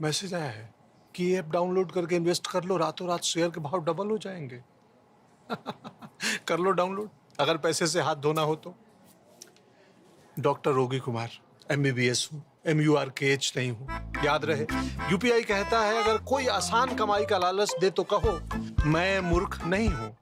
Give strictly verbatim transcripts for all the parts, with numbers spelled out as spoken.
मैसेज आया है कि ये ऐप डाउनलोड करके इन्वेस्ट कर लो, रातों रात शेयर के भाव डबल हो जाएंगे। कर लो डाउनलोड, अगर पैसे से हाथ धोना हो तो। डॉक्टर रोगी कुमार, एमबीबीएस हूँ, एम यू आर के एच नहीं हूँ। याद रहे, यूपीआई कहता है, अगर कोई आसान कमाई का लालच दे तो कहो, मैं मूर्ख नहीं हूँ।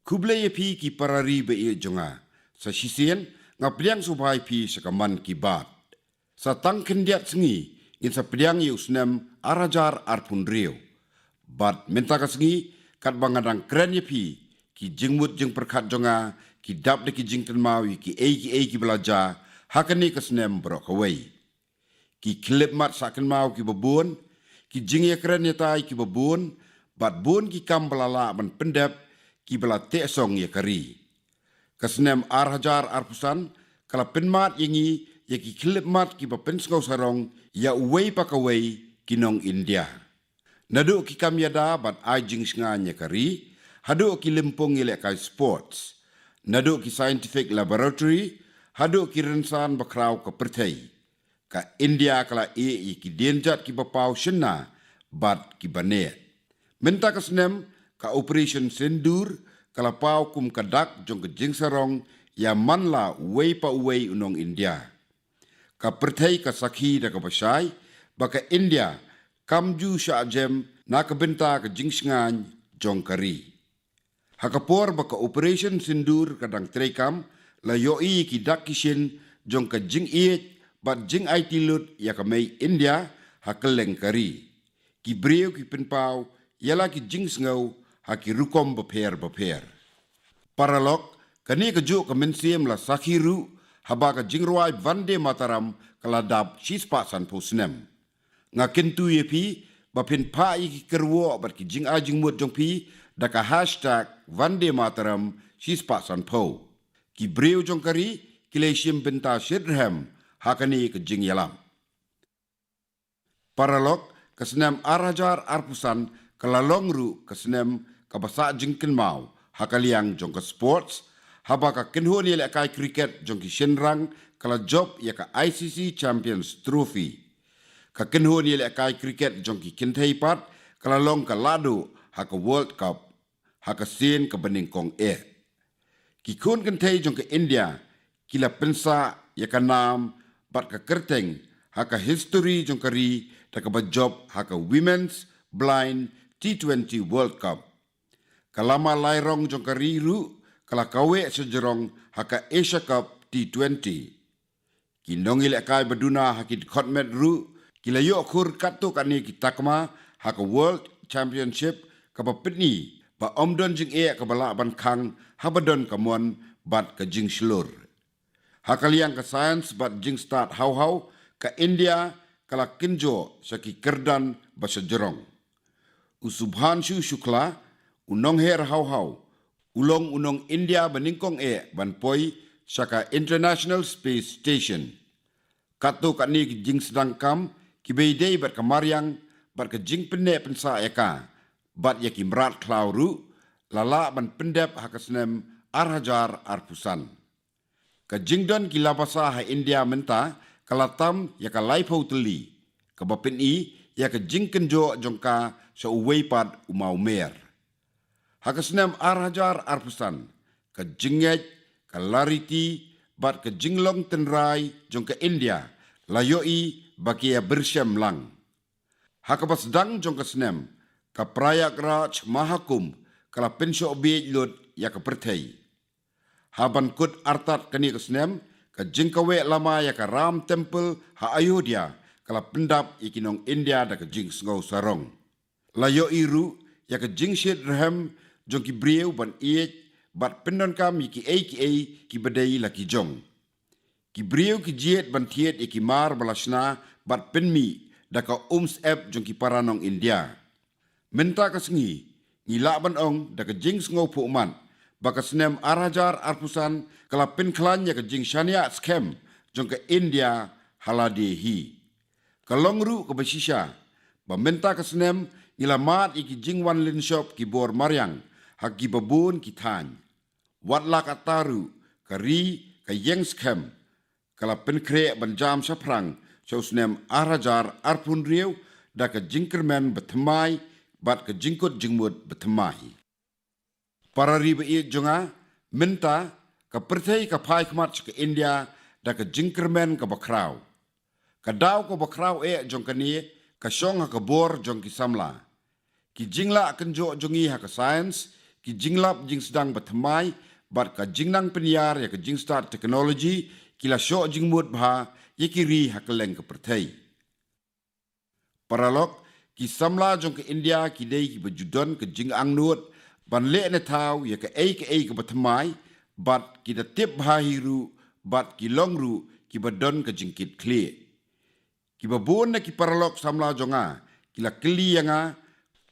Khublei ïa phi ki para ri ba ïeit jong nga. Sa shisien nga pdiang sngewbha ïa phi sha ka Mann Ki Baat. Sa tang khyndiat sngi ngin sa pdiang ïa u snem ar hajar arphew hynriew. Bad mynta ka sngi, katba nga dang kren ïa phi, ki jingmut jingpyrkhat jong nga ki dap da ki jingkynmaw ïa kiei kiei kiba la jia ha kane ka snem baroh kawei. Ki khyllipmat sah kynmaw kiba bun, ki jingïakren ïatai kiba bun, bad bun ki kam ba la lah ban pyndep kiba la teh song ïa ka ri. Ka snem ar hajar arphew san ka la pynmad ïa ngi ïa ki khyllipmat kiba pynsngew sarong ïa uwei pa kawei ki nong India. Naduh ki kam ïada bad ai jingshngaiñ ïa ka ri, haduh ki lympung ïalehkai sports, naduh ki scientific laboratory haduh ki rynsan bakhraw ka pyrthei, ka India ka la ïeh ïa ki dienjat kiba paw shynna bad kiba neh. Mynta ka snem, ka Operation Sindoor ka la paw kum ka dak jong ka jingsarong ïa man la uwei pa uwei u nong India. Ka pyrthei ka sakhi da kaba shai ba ka India kam ju shah jem na ka bynta ka jingshngaiñ jong ka ri. Ha ka por ba ka Operation Sindoor ka dang treikam, la ïohi ïa ki dak ki shin jong ka jingïeit bad jingaiti lut ïa ka mei India ha kylleng ka ri. Ki briew ki pynpaw ïa la ki jingsngew ha ki rukom bapher bapher. Paralok, kane kajuh ka mynsiem la sakhi ruh haba ka jingrwai Vande Mataram ka la dap shispah sanphew snem. Nga kyntu ïa phi ba phin phah ïa ki kyrwoh bad ki jingai jingmut jong phi da ka hashtag Vande Mataram shispah sanphew. Ki briew jong ka ri ki la shim bynta shitrhem ha kane ka jingïalam. Paralok, ka snem ar hajar arphew san ka la long ruh ka snem kaba sah jingkynmaw ha ka liang jong ka sports, haba ka kynhun ïalehkai cricket jong ki shynrang ka la jop ïa ka I C C Champions Trophy. Ka kynhun ïalehkai cricket jong ki kynthei pat ka la long ka lahduh ha ka World Cup ha ka sien kaba nyngkong eh. Ki khun kynthei jong ka India ki la pynsah ïa ka nam bad ka kyrteng ha ka histori jong ka ri da kaba jop ha ka Women's Blind T twenty World Cup. Ka lama lairong jong ka ri ruh ka la kaweh shajrong ha ka Asia Cup T twenty. Ki nongïalehkai ba duna ha ki dkhot met ruh ki la ïoh khur katto katne ki takma ha ka World Championship kaba pyni ba ym don jingeh kaba lah ban khang haba don ka mon bad ka jingshlur. Ha ka liang ka science bad jingstad haw haw, ka India ka la kynjoh sha ki kyrdan ba shajrong. U Subhanshu Shukla, u nongheh haw haw, u long u nong India ba nyngkong eh ban poi sha ka International Space Station. Katto katne ki jingsdang kam kiba ïadei bad ka mariang bad ka jingpynneh pynsah ïa ka bad ïa ki mrad khlaw ruh la lah ban pyndep ha ka snem ar hajar arphew san. Ka jingdon ki labasa ha India mynta ka la tam ïa ka laiphew tylli, kaba pyni ïa ka jingkynjoh jong ka sha uwei pat u mawmer. Ha ka snem ar hajar arphew san, ka jingngeit, ka lariti bad ka jinglong tynrai jong ka India la ïohi ba ki ïa byrshemlang. Ha kaba sdang jong ka snem, ka Prayagraj Mahakumbh ka la pynshoh bieit lut ïa ka pyrthei. Haban kut artat kane ka snem, ka jingkaweh lama ïa ka Ram Temple ha Ayodhya ka la pyndap ïa ki nong India da ka jingsngew sarong. La ïohi ruh ïa ka jingshit rhem jong ki briew ban ïeit bad pyndonkam ïa kiei kiei kiba dei la ki jong. Ki briew ki jied ban thied ïa ki mar ba la shna bad pynmih da ka umsyep jong ki para nong India. Mynta ka sngi, ngi lah ban ong da ka jingsngewphuh mat ba ka snem ar hajar arphew san ka la pynkhlaiñ ïa ka jingshaniah skhem jong ka India ha lade hi. Ka long ruh kaba shisha ba mynta ka snem ngi la mad ïa ki jingwan lynshop ki bor mariang ha kiba bun ki thaiñ. Wat la katta ruh, ka ri, ka ïeng skhem ka la pynkhreh ban jam shaphrang sha u snem ar hajar arphew hynriew da ka jingkyrmen bathymmai bad ka jingkut jingmut bathymmai. Para ri ba ïeit jong nga, mynta ka pyrthei ka phai khmat sha ka India da ka jingkyrmen kaba khraw. Ka daw kaba khraw eh jong kane ka shong ha ka bor jong ki samla. Ki jinglah kynjoh jong ngi ha ka science, ki jinglap jingsdang bathymmai bad ka jingnang pynïar ïa ka jingstad technology ki la shoh jingmut bha ïa ki ri ha kylleng ka pyrthei. Paralok, ki samla jong ka India ki dei kiba ju don ka jingangnud ban leh ne thaw ïa kaei kaei kaba thymmai bad ki da tip bha hi ruh bad ki long ruh kiba don ka jingkitkhlieh. Kiba bun na ki paralok samla jong nga ki la kylli ïa nga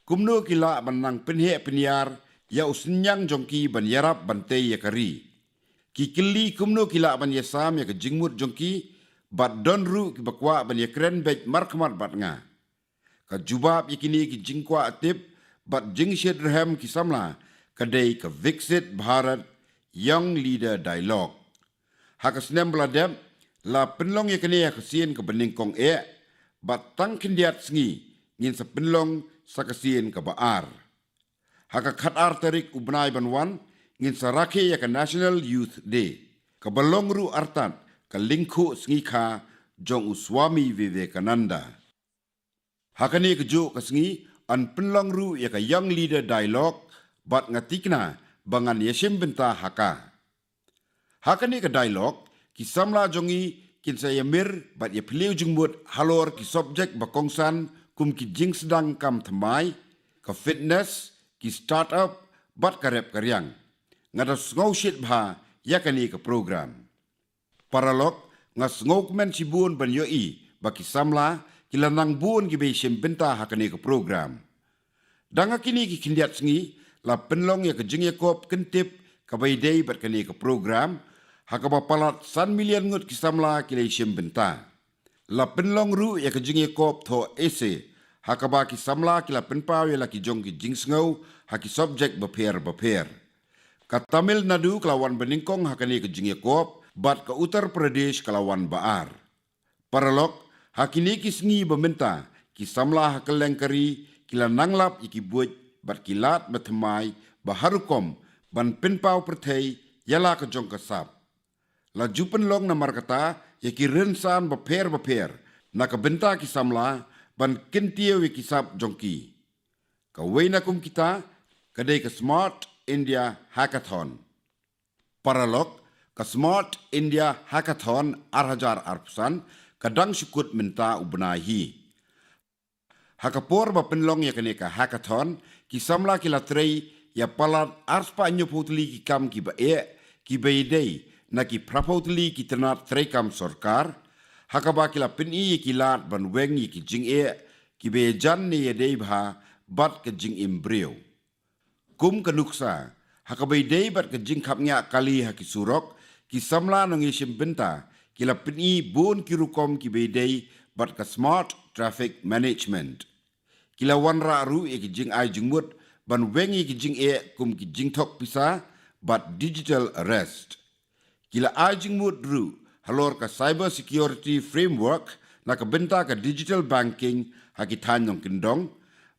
kumno ki lah ban nang pynheh pynïar ïa u synñiang jong ki ban ïarap ban tei ïa ka ri. Ki kylli kumno ki lah ban ïasam ïa ka jingmut jong ki bad don ruh kiba kwah ban ïakren beit markhmat bad nga. Ka jubab ïa kine ki jingkwah tip bad jingshit rhem ki samla ka dei ka Viksit Bharat Young Leader Dialogue. Ha ka snem ba la dep la pynlong ïa kane ha ka sien kaba nyngkong eh bad tang khyndiat sngi ngin sa pynlong sa ka sien kaba ar. Ha ka khatar tarik u bnai ban wan ngin sa rakhe ïa ka National Youth Day kaba long ruh artat ka lyngkhuh sngi kha jong u Swami Vivekananda. Ha kane kajuh ka sngi yn pynlong ruh ïa ka Young Leader Dialogue bad nga tikna ba ngan ïashim bynta ha ka. Ha kane ka dialogue ki samla jong ngi kin sa ïamir bad ïaphylliew jingmut halor ki subject ba kongsan kum ki jingsdang kam thymmai, ka fitness, ki startup bad ka rep ka riang. Nga da sngew shit bha ïa kane ka program. Paralok, nga sngewkmen shibun ban ïohi ba ki samla ki la nang bun kiba ïashim bynta ha kane ka program. Dang ha kine ki khyndiat sngi la pynlong ïa ka jingïakop kyntip kaba ïadei bad kane ka program ha kaba palat san million ngut ki samla ki la ïashim bynta. La pynlong ruh ïa ka jingïakop thoh essay ha kaba ki samla ki la pynpaw ïa la ki jong ki jingsngew ha ki subject bapher bapher. Ka Tamil Nadu ka la wan ba nyngkong ha kane ka jingïakop bad ka Uttar Pradesh ka la wan ba ar. Paralok, ha kine ki sngi ba mynta ki samla ha kylleng ka ri ki la nang lap ïa ki buit bad ki lad bathymmai ba ha rukom ban pynpaw pyrthei ïa la ka jong ka sap. La ju pynlong namar kata ïa ki rynsan bapher bapher na ka bynta ki samla ban kyntiew ïa ki sap jong ki. Kawei na kum kita ka dei ka Smart India Hackathon. Paralok, ka Smart India Hackathon ar hajar arphew san ka dang shu kut mynta u bnai hi. Ha ka por ba pynlong ïa kane ka hackathon ki samla ki la trei ïa palat arspah hynñiewphew tylli ki kam kiba eh kiba ïadei na ki phraphew tylli ki tnat treikam sorkar ha kaba ki la pyni ïa ki lad ban weng ïa ki jingeh kiba ïajan ne ïadei bha bad ka jingim briew. Kum ka nuksa ha kaba ïadei bad ka jingkhapngiah kali ha ki surok, ki samla nongïashim bynta ki la pyni bun ki rukom kiba ïadei bad ka smart traffic management. Ki la wanrah ruh ïa ki jingai jingmut ban weng ïa ki jingeh kum ki jingthok pisa bad digital arrest. Ki la ai jingmut ruh halor ka cyber security framework na ka bynta ka digital banking ha ki thaiñ nongkyndong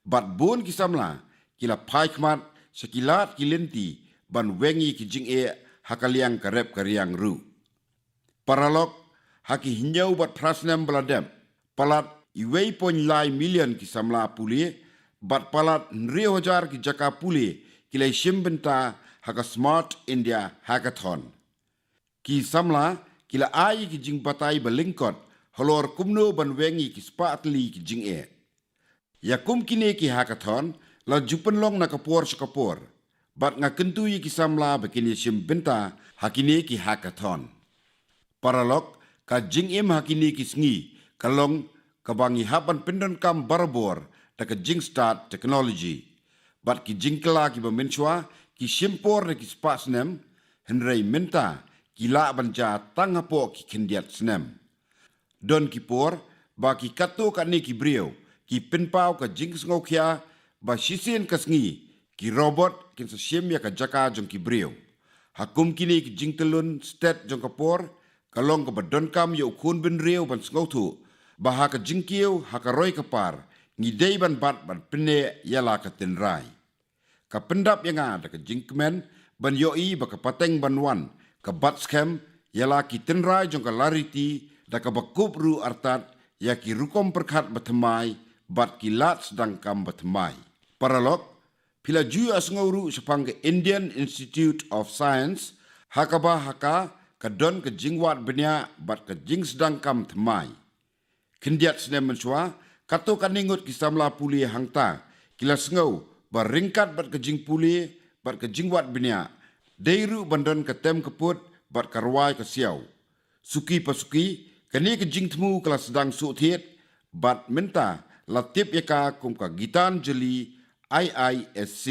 bad bun ki samla ki la phai khmat sha ki lad ki lynti ban weng ïa ki jingeh ha ka liang ka rep ka riang ruh. Paralok, ha ki hynñiew bad phra snem ba la dep palat iwei point lai million ki samla pule bad palat hynriew hajar ki jaka pule ki la ïashim bynta ha ka Smart India Hackathon. Ki samla ki la ai ki jingbatai ba lyngkot halor kumno ban weng ïa ki spah tylli ki jingeh. Ïa kum kine ki hackathon la ju pynlong na ka por sha ka por Bad nga kyntu ïa ki samla ba kin ïa shim bynta ha kine ki hackathon. Paralok, ka jingim ha kine ki sngi ka long kaba ngi hap ban pyndonkam barabor da ka jingstad technology. Bad ki jingkylla kiba mynshuwa ki shim por da ki spah snem, hynrei mynta ki lah ban jia tang hapoh ki khyndiat snem. Don ki por ba ki katto katne ki briew ki pynpaw ka jingsngewkhia ba shisien ka sngi ki robot kin sa shim ïa ka jaka jong ki briew. Ha kum kine ki jingtyllun stet jong ka por, ka long kaba donkam ïa u khun bynriew ban sngewthuh ba ha ka jingkiew ha ka roi ka par ngi dei ban bat ban pynneh ïa la ka tynrai. Ka pyndap ïa nga da ka jingkmen ban ïohi ba ka pateng ban wan ka bat skhem ïa la ki tynrai jong ka lariti, da kaba kup ruh artat ïa ki rukom pyrkhat ba thymmai bad ki lad sdang kam ba thymmai. Paralok, phi la ju ïohsngew ruh shaphang ka Indian Institute of Science, ha kaba ha ka ka don ka jingwad bniah bad ka jingsdang kam thymmai. Khyndiat snem mynshuwa, katto katne ngut ki samla pule hangta ki la sngew ba ryngkat bad ka jingpule bad ka jingwad bniah, dei ruh ban don ka tem ka put bad ka rwai ka siaw. Suki pa suki, kane ka jingthmu ka la sdang shuh thied, bad mynta la tip ïa ka kum ka Gitanjali I I S C.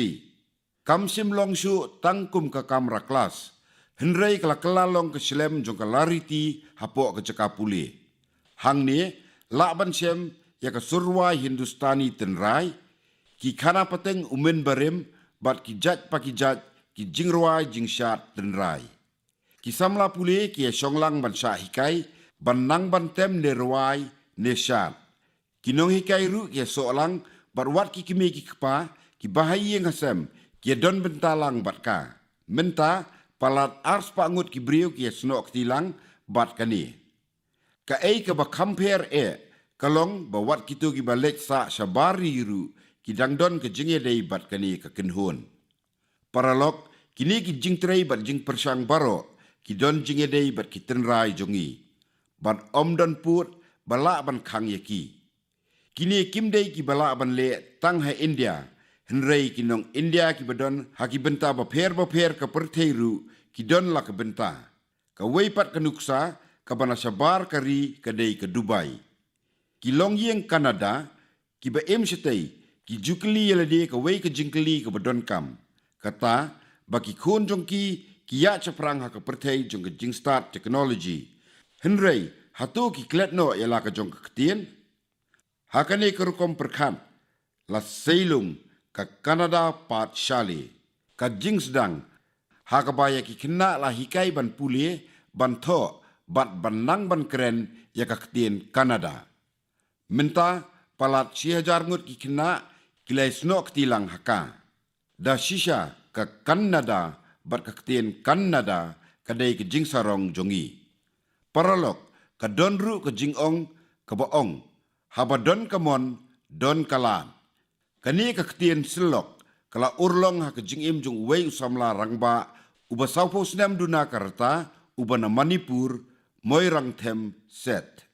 Kam shym long shuh tang kum ka kamra klas, hynrei ka la kylla long ka shlem jong ka lariti hapoh ka jaka pule. Hangne, lah ban shem ïa ka sur rwai Hindustani tynrai, ki khana pateng u mynbarim, bad ki jait pa ki jait ki jingrwai jingshad tynrai. Ki samla pule ki ïa shong lang ban shah hikai, ban nang ban tem ne rwai ne shad. Ki nonghikai ruh ki ïa soh lang, bad wat ki kmie ki kpa kiba ha ïing ha sem ki ïa don bynta lang bad ka. Mynta, palat ar spah ngut ki briew ki ïa snoh kti lang bad kane. Kaei kaba kham pher eh ka long ba wat kito kiba leit sah shabar ri ruh ki dang don ka jingïadei bad kane ka kynhun. Paralok, kine ki jingtrei bad jingpyrshang baroh ki don jingïadei bad ki tynrai jong ngi, bad ym don pud ba lah ban khang ïa ki. Kine kim dei kiba lah ban leh tang ha India, hynrei ki nong India kiba don ha ki bynta bapher bapher ka pyrthei ruh ki don la ka bynta. Kawei pat ka nuksa kaba na shabar ka ri ka dei ka Dubai. Ki longïing Kanada kiba im shatei ki ju kylli ïa lade kawei ka jingkylli kaba donkam, kata ba ki khun jong ki ki ïaid shaphrang ha ka pyrthei jong ka jingstad technology. Hynrei hato ki klet noh ïa la ka jong ka ktien? Ha kane ka rukom pyrkhat, la seilung ka Kannada Pathshale, ka jingsdang ha kaba ïa ki khynnah la hikai ban pule, ban thoh, bad ban nang ban kren ïa ka ktien Kannada. Mynta, palat shi hajar ngut ki khynnah ki la ïa snoh kti lang ha ka. Da shisha ka Kannada bad ka ktien Kannada ka dei ka jingsarong jong ngi. Paralok, ka don ruh ka jingong kaba ong, haba don ka mon, don ka lad. Kane ka ktien Shillok ka la urlong ha ka jingim jong uwei u samla rangbah uba sawphew snem duna ka rta, uba na Manipur, Moirangthem Seth.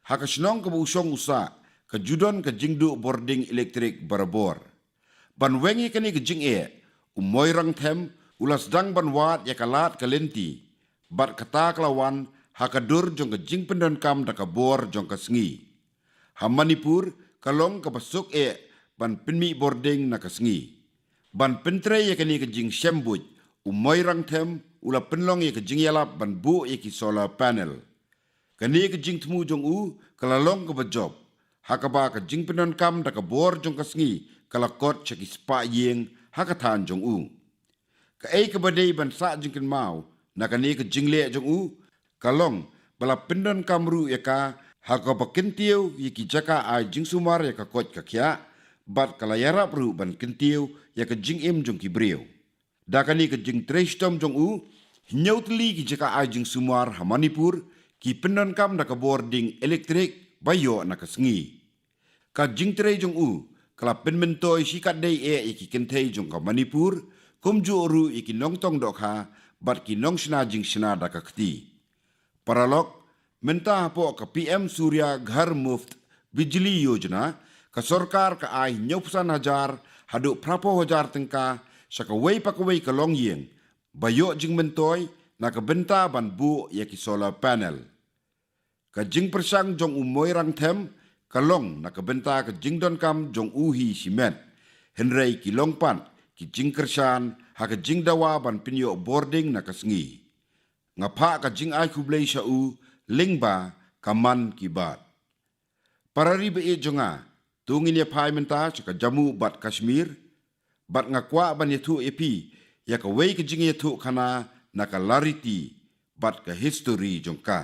Ha ka shnong kaba u shong u sah, ka ju don ka jingduh bording elektrik barabor. Ban weng ïa kane ka jingeh, u Moirangthem u la sdang ban wad ïa ka lad ka lynti, bad kata ka la wan ha ka dur jong ka jingpyndonkam da ka bor jong ka sngi. Ha Manipur, ka long kaba suk eh ban pynmih bording na ka sngi. Ban pyntrei ïa kane ka jingshem buit, u Moirangthem u la pynlong ïa ka jingïalap ban buh ïa ki solar panel. Kane ka jingthmu jong u ka la long kaba jop, ha kaba ka jingpyndonkam da ka bor jong ka sngi ka la kot sha ki spah ïing ha ka thaiñ jong u. Kaei kaba dei ban sah jingkynmaw na kane ka jingleh jong u ka long ba la pyndonkam ruh ïa ka ha kaba kyntiew ïa ki jaka ai jingsumar ïa ka koit ka khiah, bad ka la ïarap ruh ban kyntiew ïa ka jingim jong ki briew. Da kane ka jingtrei shitom jong u, hynñiew tylli ki jaka ai jingsumar ha Manipur ki pyndonkam da ka bording elektrik ba ïoh na ka sngi. Ka jingtrei jong u ka la pynmyntoi shikatdei eh ïa ki kynthei jong ka Manipur, kumjuh ruh ïa ki nongtong dohkha bad ki nongshna jingshna da ka kti. Paralok, mynta hapoh ka P M Surya Ghar Muft Bijli Yojana, ka sorkar ka ai hynñiewphew san hajar haduh phraphew hajar tyngka sha kawei pa kawei ka longïing ba ïoh jingmyntoi na ka bynta ban buh ïa ki solar panel. Ka jingpyrshang jong u Moirangthem ka long na ka bynta ka jingdonkam jong u hi shimet, hynrei ki long pat ki jingkyrshan ha ka jingdawa ban pynïoh bording na ka sngi. Nga phah ka jingai khublei sha u lyngba ka Mann Ki Baat. Para ri ba ïeit jong nga, to ngin ïa phai mynta sha ka Jammu bad Kashmir, bad nga kwah ban ïathuh ïa phi ïa kawei ka jingïathuhkhana na ka lariti bad ka histori jong ka.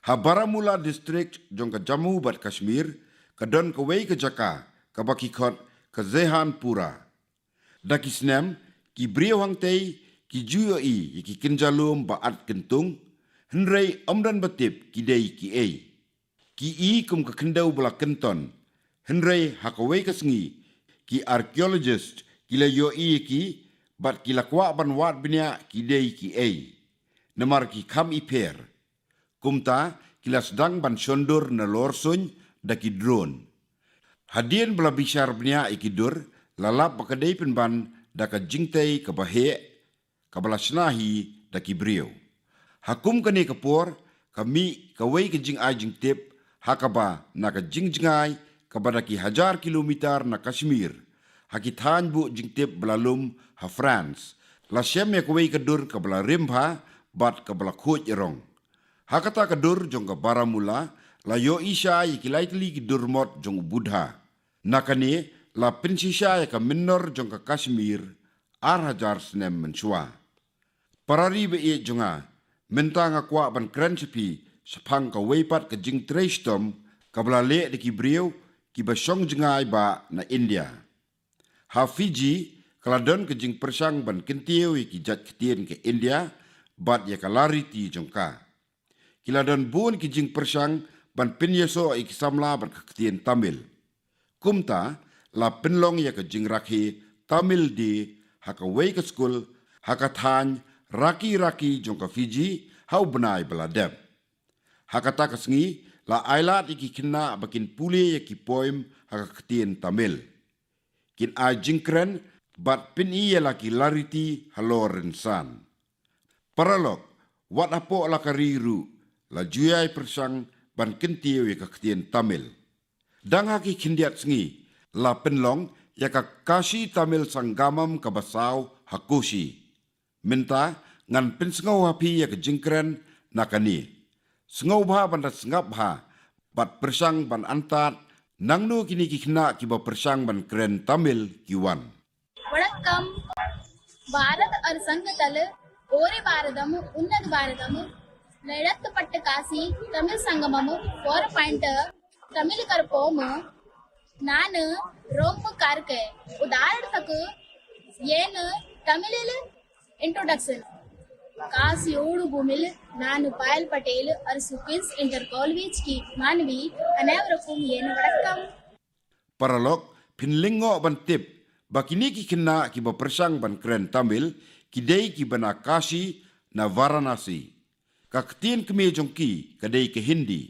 Ha Baramulla district jong ka Jammu bad Kashmir ka don kawei ka jaka kaba ki khot ka Zehanpura. Da ki snem ki briew hangtei ki ju ïohi ïa ki kynja lum ba at kyntung, hynrei ym don ba tip ki dei kiei. Ki i kum ka khyndew ba la kynton, hynrei ha kawei ka sngi ki archaeologist ki la ïohi ïa ki bad ki la kwah ban wad bniah ki dei kiei, namar ki kham i pher. Kumta ki la sdang ban shondur na lor suiñ da ki drone. Hadien ba la bishar bniah ïa ki dur, la lap ba ka dei pynban da ka jingtei kaba heh kaba la shna hi da ki briew. Ha kum kane ka por ka mih kawei ka jingai jingtip ha kaba na ka jingjngai kaba da ki hajar kilometer na Kashmir, ha ki thaiñ buh jingtip ba la lum ha France, la shem ïa kawei ka dur kaba la rim bha bad kaba la khuid ïarong. Ha kata ka dur jong ka Baramulla la ïohi shai ïa ki lai tylli ki dur mot jong u Buddha. Na kane la pynshisha ïa ka mynnor jong ka Kashmir ar hajar snem mynshuwa. Para ri ba ïeit jong nga, mynta nga kwah ban kren sha phi shaphang kawei pat ka jingtrei shitom kaba la leh da ki briew kiba shong jngai ba na India. Ha Fiji ka la don ka jingpyrshang ban kyntiew ïa ki jait ktien ka India bad ïa ka lariti jong ka. Ki la don bun ki jingpyrshang ban pynïasoh ïa ki samla bad ka ktien Tamil. Kumta la pynlong ïa ka jingrakhe Tamil Day ha kawei ka skul ha ka thaiñ Rakiraki jong ka Fiji ha u bnai ba la dep. Ha kata ka sngi la ailad ïa ki khynnah ba kin pule ïa ki poem ha ka ktien Tamil. Kin ai jingkren bad pyni ïa la ki lariti halor rynsan. Paralok, wat hapoh la ka ri ruh la ju ïai pyrshang ban kyntiew ïa ka ktien Tamil. Dang ha ki khyndiat sngi la pynlong ïa ka Kashi Tamil Sangamam kaba saw ha Kochi. Mynta ngan pynsngew ha phi ïa ka jingkren na kane. Sngewbha ban da sngap bha bad pyrshang ban antad nangno kine ki khynnah kiba pyrshang ban kren Tamil ki wan. வணக்கம். பாரத அரசாங்கத்தால் ஒரே பாரதம், உன்னத பாரதம், நடத்தப்பட்ட காசி தமிழ் சங்கமம், four point, Tamil கருப்போம். நான் ரோம் கார்க்கு உதாரணத்துக்கு ஏன் தமிழில் இன்ட்ரோடக்ஷன். காசியோடு பூமியில் நான் பாயல் பட்டேல், அரசு குயின்ஸ் இன்டர் காலேஜ் கி மாணவி. அனைவருக்கும் என் வணக்கம். Paralok, phin lyngngoh ban tip ba kine ki khynnah kiba pyrshang ban kren Tamil ki dei kiba na Kashi, na Varanasi. Ka ktien kmie jong ki ka dei ka Hindi.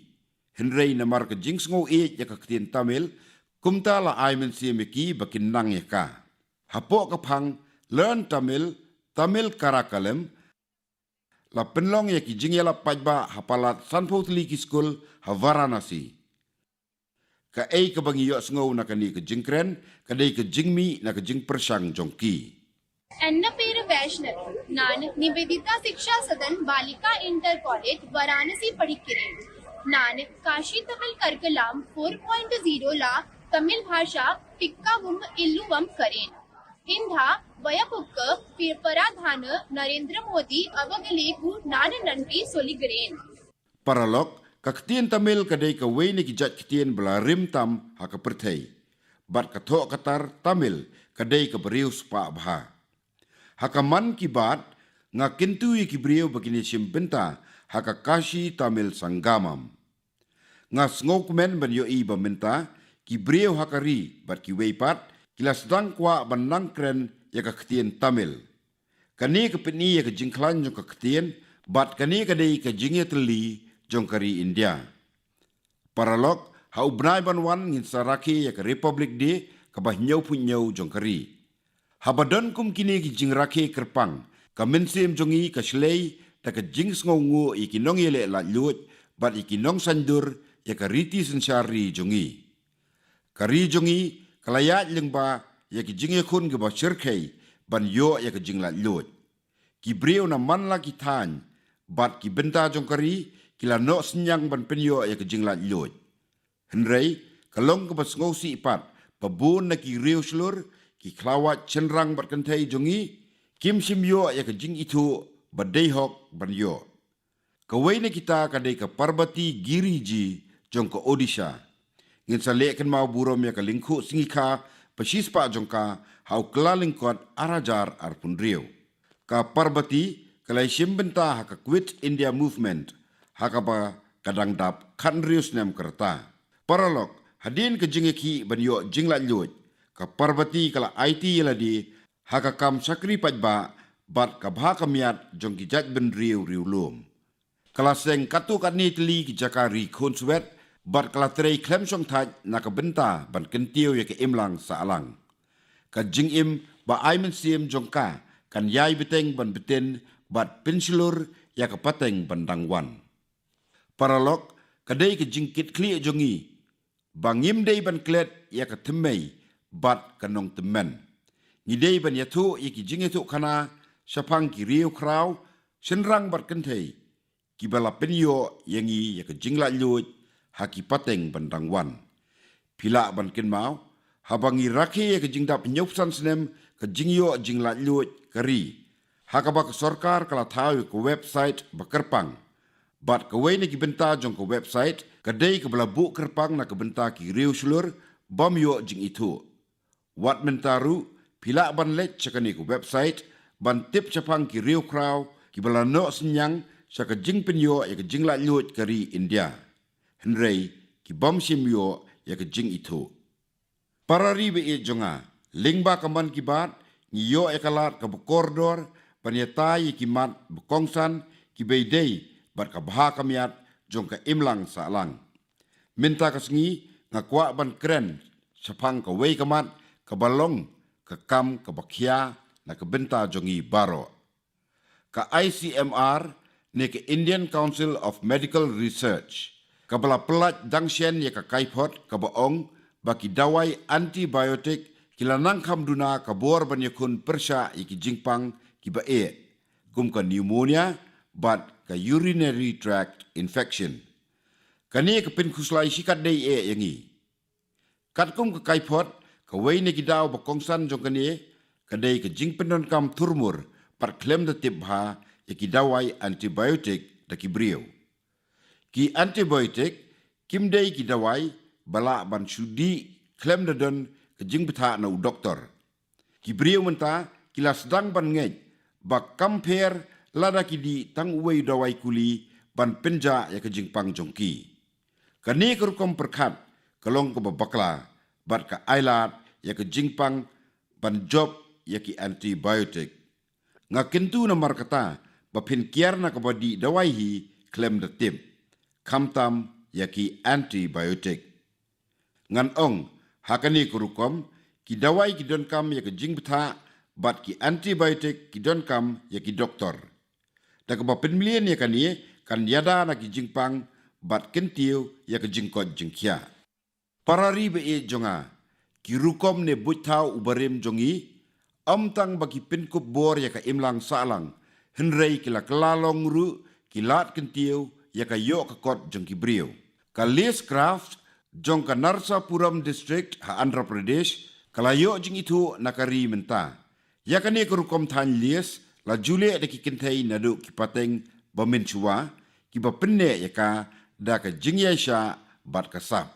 Hynrei namar ka jingsngew ïeit ïa ka ktien Tamil, kumta la ai mynsiem ïa ki ba kin nang ïa ka. Hapoh ka phang Learn Tamil, Tamil Karakallam, la pynlong ïa ki jingïalap paidbah ha palat sanphew tylli ki skul ha Varanasi. Kaei kaba ngi ïohsngew na kane ka jingkren ka dei ka jingmih na ka jingpyrshang jong ki. എന്റെ പേര് വൈഷ്ണവി. ഞാൻ Nivedita Shiksha Sadan Balika inter college Varanasi പഠിக்கிறேன். நான் காஷி தமிழ் கரிக்குலர் four point zero ல தமிழ் பாஷா பிக்கவும் இல்லுவம் கரேன். இந்த வயப்புக்கு பி- பிரதமர் நரேந்திர மோடி அவர்களுக்கு நான் நன்றி சொல்கிறேன். Paralok, ka ktien Tamil ka dei kawei na ki jait ktien ba la rim tam ha ka pyrthei. Bad ka thoh ka tar Tamil ka dei kaba riewspah bha. Ha ka Mann Ki Baat nga kyntu ïa ki briew ba kin ïashim bynta ha ka Kashi Tamil Sangamam. Nga sngewkmen ban ïohi ba mynta ki briew ha ka ri bad kiwei pat ki la sdang kwah ban nang kren ïa ka ktien Tamil. Kane ka pyni ïa ka jingkhlaiñ jong ka ktien bad kane ka dei ka jingïatylli jong ka ri India. Paralok, ha u bnai ban wan ngin sa rakhe ïa ka Republic Day kaba hynñiewphew hynñiew jong ka ri. Haba don kum kine ki jingrakhe kyrpang, ka mynsiem jong ngi ka shlei da ka jingsngewnguh ïa ki nongïaleh laitluid bad ïa ki nongsaiñdur ïa ka riti synshar ri jong ngi. Ka ri jong ngi ka la ïaid lyngba ïa ki jingïakhun kiba shyrkhei ban ïoh ïa ka jinglaitluid. Ki briew na man la ki thaiñ bad ki bynta jong ka ri ki la noh synñiang ban pynïoh ïa ka jinglaitluid. Hynrei ka long kaba sngewsih pat ba bun na ki riew shlur, ki khlawait shynrang bad kynthei jong ngi kim shym ïoh ïa ka jingithuh ba dei hok ban ïoh. Kawei na kita ka dei ka Parbati Giriji jong ka Odisha. Ngin sa leh kynmaw burom ïa ka lyngkhuh sngi kha ba shispah jong ka ha u Kyllalyngkot ar hajar arphew hynriew. Ka Parbati ka la ïashim bynta ha ka Quit India Movement ha kaba ka dang dap khathynriew snem ka rta. Paralok, hadien ka jingïakhih ban ïoh jinglaitluid, ka Parbati ka la aiti ïa lade ha ka kam shakri paidbah bad ka bha ka miat jong ki jaitbynriew riewlum. Ka la seng katto katne tylli ki jaka ri khunswet bad ka la trei khlem shongthait na ka bynta ban kyntiew ïa ka imlang sahlang. Ka jingim ba ai mynsiem jong ka kan ïai bteng ban btin bad pynshlur ïa ka pateng ban dang wan. Paralok, ka dei ka jingkitkhlieh jong ngi ba ngim dei ban klet ïa ka thymmei bad ka nongtymmen. Ngi dei ban ïathuh ïa ki jingïathuhkhana shaphang ki riew khraw, shynrang bad kynthei kiba la pynïoh ïa ngi ïa ka jinglaitluid ha ki pateng ban dang wan. Phi lah ban kynmaw, haba ngi rakhe ïa ka jingdap hynñiewphew san snem ka jingïoh jinglaitluid ka ri, ha kaba ka sorkar ka la thaw ïa ka website ba kyrpang. Bad kawei na ki bynta jong ka website ka dei kaba la buh kyrpang na ka bynta ki riew shlur bym ïoh jingithuh. Wat mynta ruh phi lah ban leit sha kane ka website ban tip shaphang ki riew khraw kiba la noh synñiang sha ka jingpynïoh ïa ka jinglaitluid ka ri India, hynrei ki bym shym ïoh ïa ka jingithuh. Para ri ba ïeit jong nga, lyngba ka Mann Ki Baat ngi ïoh ïa ka lad kaba kordor ban ïatai ïa ki mat ba kongsan kiba ïadei bad ka bha ka miat jong ka imlang sahlang. Mynta ka sngi nga kwah ban kren shaphang kawei ka mat kaba long ka kam kaba khia na ka bynta jong ngi baroh. Ka I C M R ne ka Indian Council of Medical Research, kaba la pyllait dang shen ïa ka kaiphod kaba ong ba ki dawai antibiotic ki la nang kham duna ka bor ban ïakhun pyrshah ïa ki jingpang kiba eh, kum ka pneumonia bad ka urinary tract infection. Kane ka pynkhuslai shikatdei eh ïa ngi. Katkum ka kaiphod, kawei na ki daw ba kongsan jong kane ka dei ka jingpyndonkam thurmur bad khlem da tip bha ïa ki dawai antibiotic da ki briew. Ki antibiotic kim dei ki dawai ba lah ban shu dih khlem da don ka jingbthah na u doktor. Ki briew mynta ki la sdang ban ngeit ba kam pher lada ki dih tang uwei u dawai kuli ban pynjah ïa ka jingpang jong ki. Kane ka rukom pyrkhat ka long kaba bakla bad ka ailad ïa ka jingpang ban jop ïa ki antibiotic. Nga kyntu namar kata ba phin kiar na kaba dih dawai hi khlem da tip, khamtam ïa ki antibiotic. Ngan ong, ha kane ka rukom ki dawai ki donkam ïa ka jingbthah bad ki antibiotic ki donkam ïa ki doktor. Da kaba pynmlien ïa kane kan ïada na ki jingpang bad kyntiew ïa ka jingkoit jingkhiah. Para ri ba ïeit jong nga, ki rukom ne buit thaw u barim jong ngi ym tang ba ki pynkup bor ïa ka imlang sahlang, hynrei ki la kylla long ruh ki lad kyntiew ïa ka ïoh ka kot jong ki briew. Ka Lace Craft jong ka Narasapuram District ha Andhra Pradesh ka la ïoh jingithuh na ka ri mynta. Ïa kane ka rukom thaiñ lace la ju leh da ki kynthei naduh ki pateng ba mynshuwa, kiba pynneh ïa ka da ka jingïaishah bad ka sap.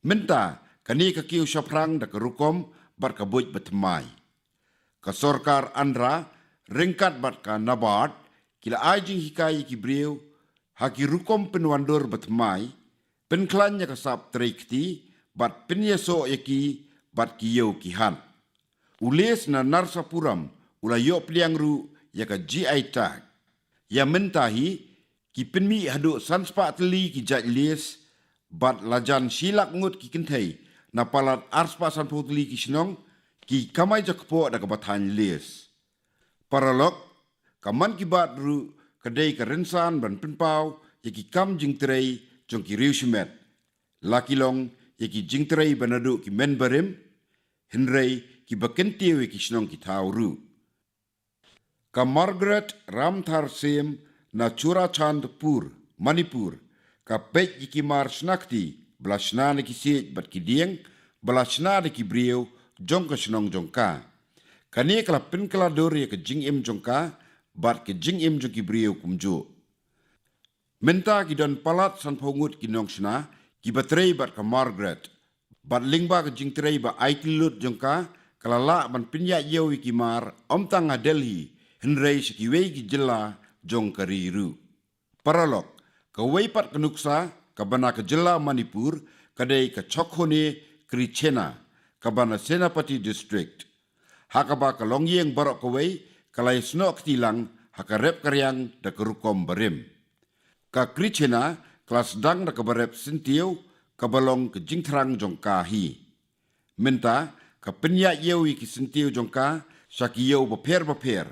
Mynta kane ka kiew shaphrang da ka rukom bad ka buit ba thymmai. Ka sorkar Andhra ryngkat bad ka NABARD ki la ai jinghikai ïa ki briew ha ki rukom pynwandur ba thymmai, pynkhlaiñ ïa ka sap trei kti bad pynïasoh ïa ki bad ki ïew ki hat. U lace na Narasapuram u la ïoh pdiang ruh ïa ka G I tag. Ïa mynta hi ki pynmih haduh san spah tylli ki jait lace bad lajan shi lak ngut ki kynthei na palat ar spah sanphew tylli ki shnong Ki kamai jakpoh da kaba thaiñ les. Paralok, ka Mann Ki Baat ruh ka dei ka rynsan ban pynpaw ïa ki kam jingtrei jong ki riew shimet. La ki long ïa ki jingtrei ba naduh ki mynbarim, hynrei kiba kyntiew ïa ki shnong ki thaw ruh. Ka Margaret Ramtharsem na Churachandpur, Manipur, ka peit ïa ki mar shna kti ba la shna na ki siej bad ki dieng ba la shna da ki briew jong ka shnong jong ka. Kane ka la pynkylla dur ïa ka jingim jong ka bad ka jingim jong ki briew kumjuh. Mynta ki don palat sanphew ngut ki nongshna kiba trei bad ka Margaret. Bad lyngba ka jingtrei ba aiti lut jong ka, ka la lah ban pynïaid ïew ïa ki mar ym tang ha Delhi, hynrei sha kiwei ki jylla jong ka ri ruh. Paralok, kawei pat ka nuksa kaba na ka jylla Manipur ka dei ka Chokhone Krichhena, kaba na Senapati District. Ha kaba ka longïing baroh kawei ka la ïasnoh kti lang ha ka rep ka riang da ka rukom barim. Ka Krichhena ka la sdang da kaba rep syntiew kaba long ka jingthrang jong ka hi. Mynta ka pynïaid ïew ïa ki syntiew jong ka sha ki ïew bapher bapher.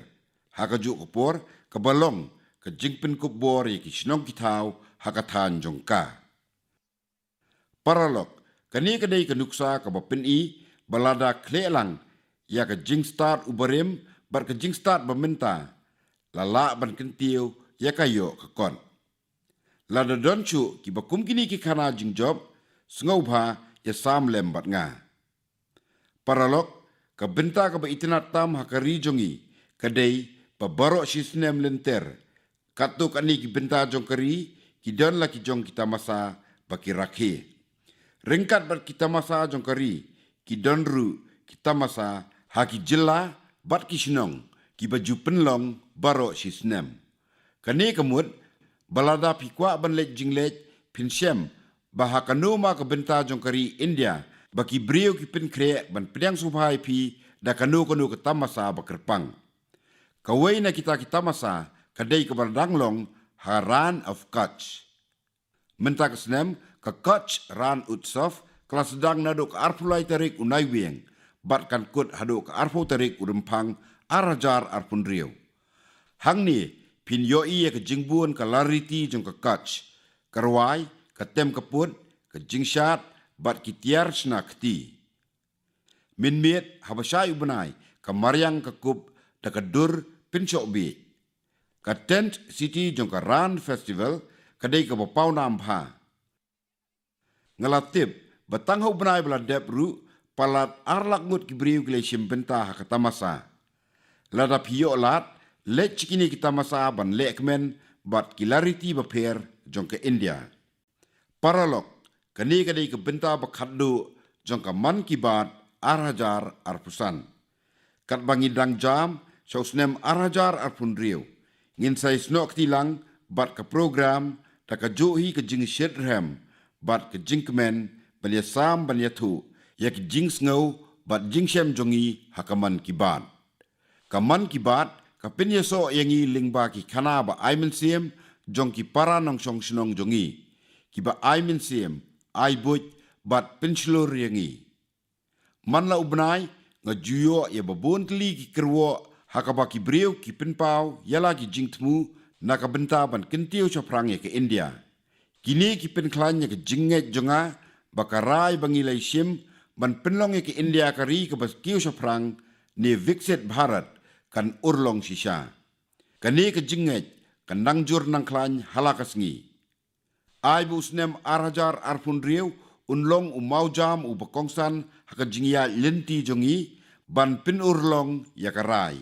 Ha kajuh ka por kaba long ka jingpynkup bor ïa ki shnong ki thaw ha ka thaiñ jong ka. Paralok, kane ka dei ka nuksa kaba pyni ba lada khleh lang ïa ka jingstad u barim bad ka jingstad ba mynta, la lah ban kyntiew ïa ka ïoh ka kot. Lada don shuh kiba kum kine ki khana jingjop, sngewbha ïa sam lem bad nga. Paralok, ka bynta kaba itynnad tam ha ka ri jong ngi ka dei ba baroh shi snem lynter, katto katne ki bynta jong ka ri ki don la ki jong ki tamasa ba ki rakhe. Ryngkat bad ki tamasa jong ka ri ki don ruh ki tamasa ha ki jylla bad ki shnong kiba ju pynlong baroh shi snem. Kane ka mut ba lada phi kwah ban leit jingleit phin shem ba ha kano ma ka bynta jong ka ri India ba ki briew ki pynkhreh ban pdiang sngewbha ïa phi da kano kano ka tamasa ba kyrpang. Kawei na kita ki tamasa ka dei kaba dang long ha Rann of Kutch. Mynta ka snem ka Kutch Rann Utsav ka la sdang naduh ka arphew lai tarik u Naiwieng bad kan kut haduh ka arphew tarik u Rymphang ar hajar arphew hynriew. Hangne phin ïohi ïa ka jingbun ka lariti jong ka Kutch, ka rwai, ka tem ka put, ka jingshad bad ki tiar shna kti. Mynmiet haba shai u bnai ka mariang ka kup da ka dur pynshoh bieit. Ka Tent City jong ka Rann Festival ka dei kaba pawnam bha. Nga la tip ba tang ha u bnai ba la dep ruh palat ar lak ngut ki briew ki la shim bynta ha ka tamasa. Lada phi ïoh lad, leit sha kine ki tamasa ban leh kmen bad ki lariti bapher jong ka India. Paralok, kane ka dei ka bynta ba khatduh jong ka Mann Ki Baat ar hajar arphew san. Katba ngi dang jam sha u snem ar hajar arphew hynriew, ngin sa ïasnoh kti lang bad ka program da kajuh hi ka jingshit rhem bad ka jingkmen ban ïasam ban ïathuh ïa ka jingsngew bad jingshem jong ngi ha ka Mann Ki Baat. Ka Mann Ki Baat ka pynïasoh ïa ngi lyngba ki khana ba ai mynsiem jong ki para nongshong shnong jong ngi, kiba ai mynsiem, ai buit bad pynshlur ïa ngi. Man la u bnai nga ju ïoh ïa babun tylli ki kyrwoh ha kaba ki briew ki pynpaw ïa la ki jingthmu na ka bynta ban kyntiew shaphrang ïa ka India. Kine ki pynkhlaiñ ïa ka jingngeit jong nga ba ka rai ba ngi la ïashim ban pynlong ïa ka India ka ri kaba kiew shaphrang ne Viksit Bharat kan urlong shisha. Kane ka jingngeit kan nang jur nang khlaiñ ha la ka sngi. Ai ba u snem ar hajar arphew hynriew un long u mawjam uba kongsan ha ka jingïaid lynti jong ngi ban pynurlong ïa ka rai.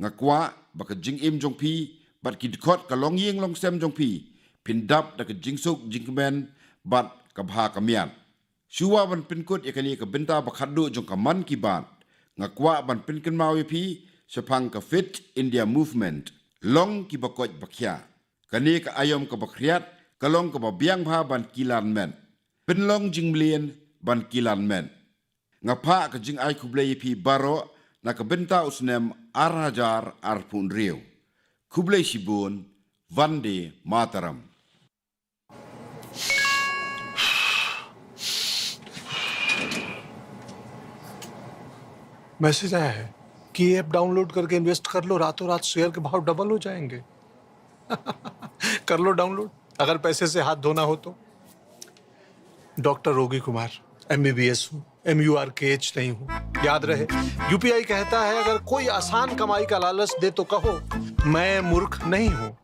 Nga kwah ba ka jingim jong phi bad ki dkhot ka longïing longsem jong phi phin dap da ka jingsuk jingkmen bad ka bha ka miat. Shuwa ban pynkut ïa kane ka bynta ba khatduh jong ka Mann Ki Baat, nga kwah ban pynkynmaw ïa phi shaphang ka Fit India Movement, long kiba koit ba khiah. Kane ka aïom kaba khriat ka long kaba biang bha ban kilan met. Pynlong jingmlien ban kilan met. Nga phah ka jingai khublei ïa phi baroh na ka bynta u snem ar hajar arphew hynriew. Khublei shibun. Vande Mataram. Message आया है कि ये app download करके इन्वेस्ट कर लो, रातों रात शेयर के भाव डबल हो जाएंगे। कर लो डाउनलोड, अगर पैसे से हाथ धोना हो तो। डॉक्टर रोगी कुमार, एमबीबीएस हूँ, एम यू आर के एच नहीं हूँ। याद रहे, यूपीआई कहता है, अगर कोई आसान कमाई का लालच दे तो कहो, मैं मूर्ख नहीं हूँ।